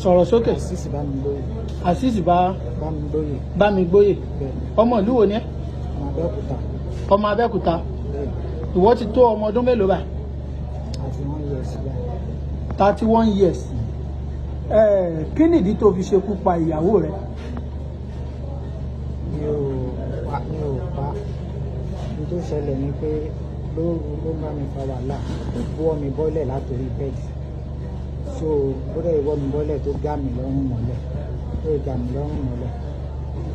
Sọ̀rọ̀ sókè. Azeez Bámigbóyè. Azeez bá Bámigbóyè. Bámigbóyè. Bẹ́ẹ̀. Ọmọ ìlú wo ni ẹ́? Ọmọ Abẹ́òkúta. Ọmọ Abẹ́òkúta. Bẹ́ẹ̀. Ìwọ ti tó ọmọ ọdún mélòó báyìí? 31 years báyìí. 31 years. Kí nìdí tó fi ṣekú pa ìyàwó rẹ? Mi ò pa, mi ò pa. Ohun tó ṣẹlẹ̀ ni pé lóru ló bá mi fa wàhálà, ó wọ́ mi bọ́lẹ̀ látòrí bed. So ó dẹ̀ wọ́ mi bọ́lẹ̀ tó gá mi lọ́rùn mọ́lẹ̀, ó gá mi lọ́rùn mọ́lẹ̀.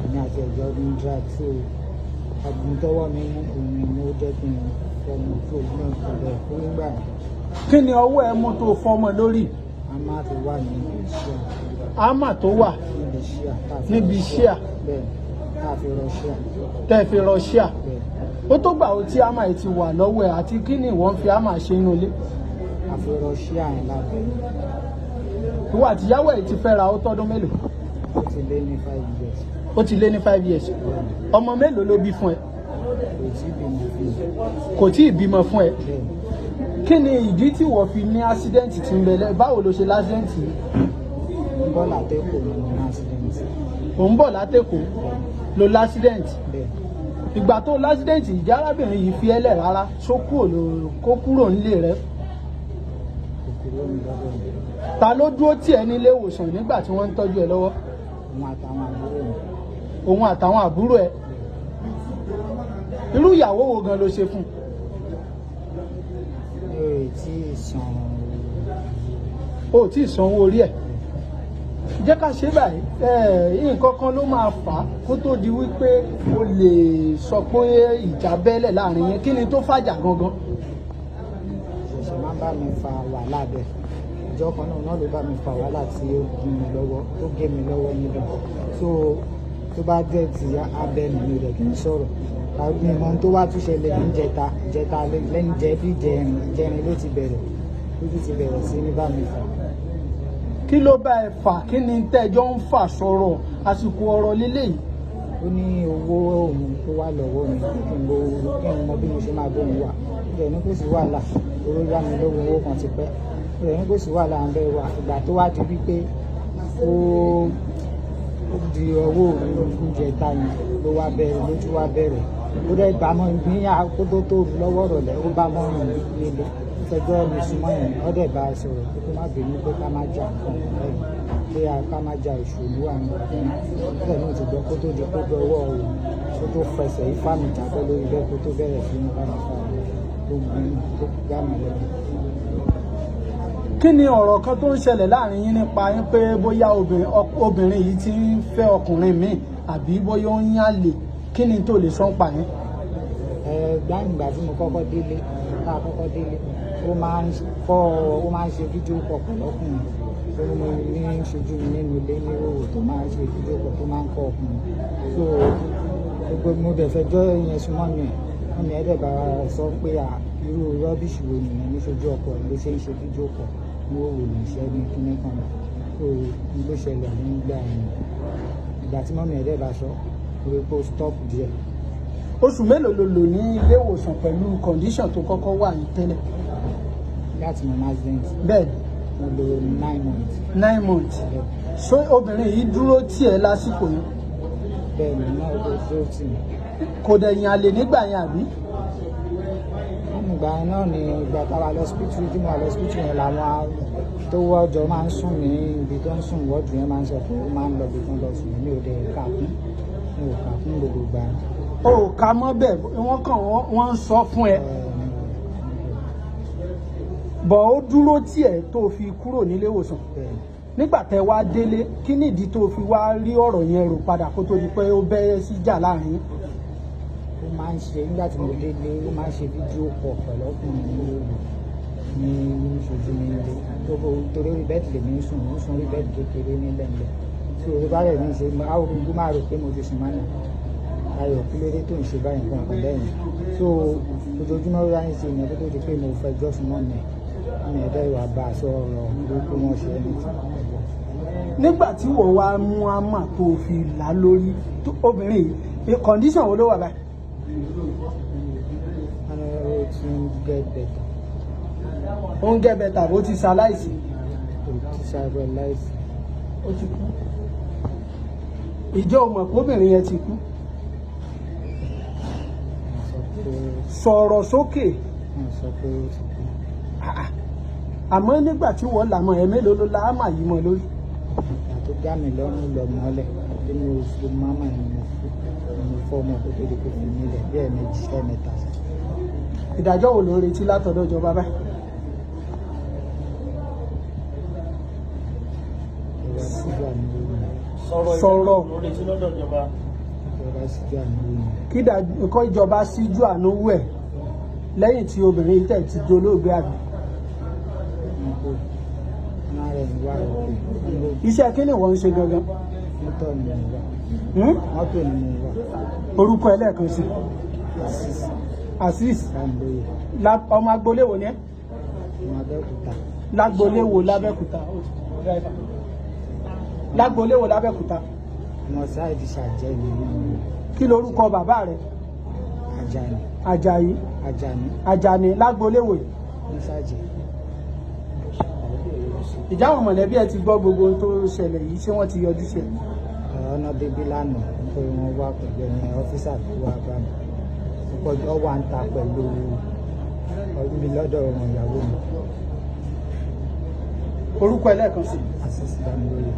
Èmi àti ẹ̀jọ́ ń drag, so àgùn tọwọ́ mi mú òun ni ó jẹ́ kí n fọmọ tó náà kò lẹ̀ fún nígbà yẹn. Kí ni ọwọ́ ẹ mú tó fọmọ lórí? Hammer tó wà níbi iṣẹ́. Hammer tó wà níbi iṣẹ́ tá a fi níbi rọ iṣẹ́ bẹ́ẹ̀, tá a fi rọ ṣíà. Tẹ́ fi rọ ṣíà. Bẹ́ẹ̀. Ó tó gbà ó tí hammer yìí ti wà lọ́wọ́ ẹ̀, àti kí ni ìwọ ń fi hammer ṣe inú ilé? A fi rọ chair yẹn lábẹ́. Ìwọ àtìyàwó ẹ̀ ti fẹ́ra ó tọ́dún mélòó? Ó ti lé ní 5 years. Ó ti lé ní 5 years. Ọmọ mélòó ló bí fún ẹ? Kò tí bímọ fún mi. Kò tí ì bímọ fún ẹ? Bẹ́ẹ̀. Kí ni ìdí tí wọ́n fi ní accident tí ń bẹ lẹ́? Báwo ló ṣe l'accident yìí? Ń bọ́ látẹ́kọ̀ọ́ ní mo ní accident. Ò ń bọ̀ látẹ̀kọ́ ló l'accident? Bẹ́ẹ̀. Ìgbà tó l'accident, ìjà arábìnrin yìí fi ẹ́lẹ̀ rárá? Ṣó kúrò ló kó kúrò nílé rẹ? Kò kúrò ní lọ́dọ̀ mi. Ta ló dúró tì ẹ́ nílé ìwòsàn nígbà tí wọ́n ń tọ́jú ẹ lọ́wọ́? Òun àtàwọn àbúrò mi. Òun àtàwọn àbúrò ẹ. Irú ìyàwó wo gan ló ṣe fún? Mi ò tí ì san. O ò tí ì sanwó orí ẹ̀. Jẹ́ ká ṣe báyìí. Nǹkan kan ló máa fà á kó tó di wípé o lè sọ pé ìjà bẹ́lẹ̀ láàrin yẹn. Kí ni tó fàjà gangan? Ṣẹ̀ṣẹ̀ máa ń bá mi fa wàhálà bẹ́ẹ̀. Ìjọ kan náà ló bá mi fa wàhálà tí ó gún mi lọ́wọ́, tó gé mi lọ́wọ́ níbẹ̀. So tó bá dẹ̀ ti abẹ́ mi, mi rẹ̀ kì í sọ̀rọ̀. Mi mọ ohun tó wá tún ṣẹlẹ̀ ní jẹta jẹta lẹ́yìn jẹ́ bí jẹrin jẹrin ló ti bẹ̀rẹ̀, ló tún ti bẹ̀rẹ̀ sí ní bá mi fà. Kí ló bá ẹ fà? Kí ni tẹ́jọ́ ń fà sọ̀rọ̀ àsìkò ọ̀rọ̀ líle yìí? Ó ní owó òun tó wà lọ́wọ́ mi, kí n lo, kí n mọ bí mo ṣe máa bóun wà. Ó dẹ̀ ní kò sí wàhálà, owó yá mi lówó, owó kan ti pẹ́. Ó dẹ̀ ní kò sí wàhálà, ń bẹ́ wà. Ìgbà tó wá di wípé ó di ọwọ́ oúnjẹ ta yẹn ló wá bẹ̀rẹ̀, ló tún wá bẹ̀rẹ̀. Ó dẹ̀ bá mọ́ ní kó tó lọ́wọ́ rọ̀lẹ́, ó bá mọ́ mi nílé, ó fẹjọ́ mi súnmọ́ yẹn. Ó dẹ̀ bá a sọ̀rọ̀ pé kó má bínú, pé ká má jà nǹkan lẹ́yìn, pé ká má jà, ìṣòro wà ní ọ̀gbìn. Ó dẹ̀ ní òtún gbọ́ kó tó di pé ọwọ́ òun kó tó fẹsẹ̀ ifá mi jábọ́ lórí bẹ́ẹ̀, kó tó bẹ̀rẹ̀ sí ní bá mi fa tó gún tó gbá mi lẹ́nu. Kí ni ọ̀rọ̀ kan tó ń ṣẹlẹ̀ láàrin yín nípa yín pé bóyá obìnrin yìí ti ń fẹ́ ọkùnrin míì, àbí bóyá ó ń yàn lè? Kí ni tó lè sọ ń pa yín? Ẹ gbàǹgbà tí mo kọ́kọ́ délé, tá a kọ́kọ́ délé, ó máa ń kọ́, ó máa ń ṣe video call pẹ̀lú ọkùnrin tó mo ní ṣojú mi nínú ilé ní òwò, tó máa ń ṣe video call, tó máa ń kọ́ ọkùnrin. So gbogbo mo dẹ̀ fẹjọ́ yẹn súnmọ́ mi ẹ̀, wọ́n mi ẹ̀ dẹ̀ bá sọ pé à irú rubbish wo nìyẹn? Ní ṣojú ọkọ ẹ̀ ló ṣe ń ṣe video call ní òwò ní iṣẹ́ ní kíní kan náà. So ló ṣẹlẹ̀ nígbà yẹn. Ìgbà tí mummy ẹ̀ dẹ̀ bá sọ, mo rí pé ó stop díẹ̀. Oṣù mélòó ló lò ní ilé ìwòsàn pẹ̀lú condition tó kọ́kọ́ wà ní tẹ́lẹ̀? Láti mo máa accident? Bẹ́ẹ̀. Mo lò 9 months. 9 months. Bẹ́ẹ̀. So obìnrin yìí dúró tì ẹ́ lásìkò yẹn? Bẹ́ẹ̀ ni náà, ó tó tì mí. Kò dẹ̀ yàn àlè nígbà yẹn, àbí? Ìgbà yẹn náà ni ìgbà táwa lọ hospital, tí mo wà lọ hospital yẹn, làwọn tó wọ́jọ máa ń sùn ní ibi tó ń sùn wọ́ọ̀dù yẹn máa ń sọ pé ó máa ń lọ ibi tó ń lọ sùn. Mi ò dẹ̀ kà kún, mi ò kà kún gbogbo ìgbà yẹn. O ò ká mọ́ bẹ́ẹ̀, wọ́n kàn wọ́n ń sọ fún ẹ bọ̀, ó dúró tì ẹ́ tó fi kúrò nílé ìwòsàn? Bẹ́ẹ̀. Nígbà tẹ́ wá délé, kí nìdí tó fi wá rí ọ̀rọ̀ yẹn rò padà kó tó di pé ó bẹ́ sí jà láàrin yín? Ó máa ń ṣe nígbà tí mo délé, ó máa ń ṣe video call pẹ̀lú ọkùnrin ní òru ní ṣojú mi nílé tó bó, torí orí bed lèmi ń sùn, mo ń sùn orí bed kékeré nílẹ̀ nílẹ̀. Tí orí bá rẹ̀ ní ṣe àwọn gbogbo máa rò pé mo ti sùn mọ́nà. Ayọ̀, kí ló dé tó ń ṣe báyìí, nǹkan kan bẹ́ẹ̀ yẹn? So ojoojúmọ́ ló ń ṣe ìyẹn kó tó di pé mo fẹjọ́ sùn mọ́ mi mi ẹ̀dá ìwà bá a sọ ọ̀rọ̀ burúkú wọn ṣe ẹni tí. Nígbà tí wọ́n wá mú hammer tó fi là lórí obìnrin yìí, condition wo ló wà báyìí? Wọn ní ó ti ń get better. Ó ń get better, bó ti ṣaláìsí? Kò ti ṣàìbọ̀ láìsí. Ó ti kú. Ìjọ mọ̀ pé obìnrin yẹn ti kú? Wọ́n sọ pé Sọ̀rọ̀ sókè. Wọ́n sọ pé ó ti kú. Ah, ah. Àmọ́ nígbà tí wọ́n là mọ́ ẹ, mélòó ló la ámà yìí mọ́ lórí? Ìgbà tó já mi lọ́rùn lọ mọ́lẹ̀ bí mo fi máma ni mo fọ́ ọmọ kó tó di kó fi mí lẹ̀ bí ẹ̀ẹ̀mejì, ẹ̀ẹ̀mẹ́ta sá. Ìdájọ́ wo ló ń retí látọ̀dọ̀ ìjọba báyìí? Ìjọba síjú àánú wò mí. Sọ̀rọ̀. Sọ̀rọ̀. Ìdájọ́ lórí sí lọ́dọ̀ ìjọba. Ìjọba síjú àánú wò mí. Kí kọ́ ìjọba síjú àánú wò ẹ̀ lẹ́yìn tí obìnrin yìí tẹ̀ ti dolóògbé, àbí? Wọn kò wọn rẹ̀ ń wá òkè wọn ló. Iṣẹ́ kí ni wọ́n ń ṣe gangan? Mọ́tò ni mo wà. Hmm? Mọ́tò ni mo wà. Orúkọ ẹlẹ́ẹ̀kan sí. Azeez. Azeez. Bámilóye. Ọmọ agboolé wo ni ẹ́? Ọmọ Abẹ́òkúta. Lágboolé wo lábẹ́òkúta? Lágboolé wo lábẹ́òkúta? Ọmọ sáìdì ṣàjẹ́ ìlú mi. Kí lorúkọ bàbá rẹ̀? Àjàní. Àjàyí? Àjàní. Àjàní lágboolé wo yìí? Ní Ṣàjẹ́. Ìjà àwọn mọ̀lẹ́bí ẹ ti gbọ́ gbogbo ohun tó ṣẹlẹ̀ yìí? Ṣé wọ́n ti yọjú sí ẹ? Ọ̀nà débí lánàá pé wọ́n wá pẹ̀lú ẹni officer tó wá bá mi. Ó wà ń ta pẹ̀lú mi lọ́dọ̀ ọmọ ìyàwó mi. Orúkọ ẹlẹ́ẹ̀kan sí. Azeez Bámilóye.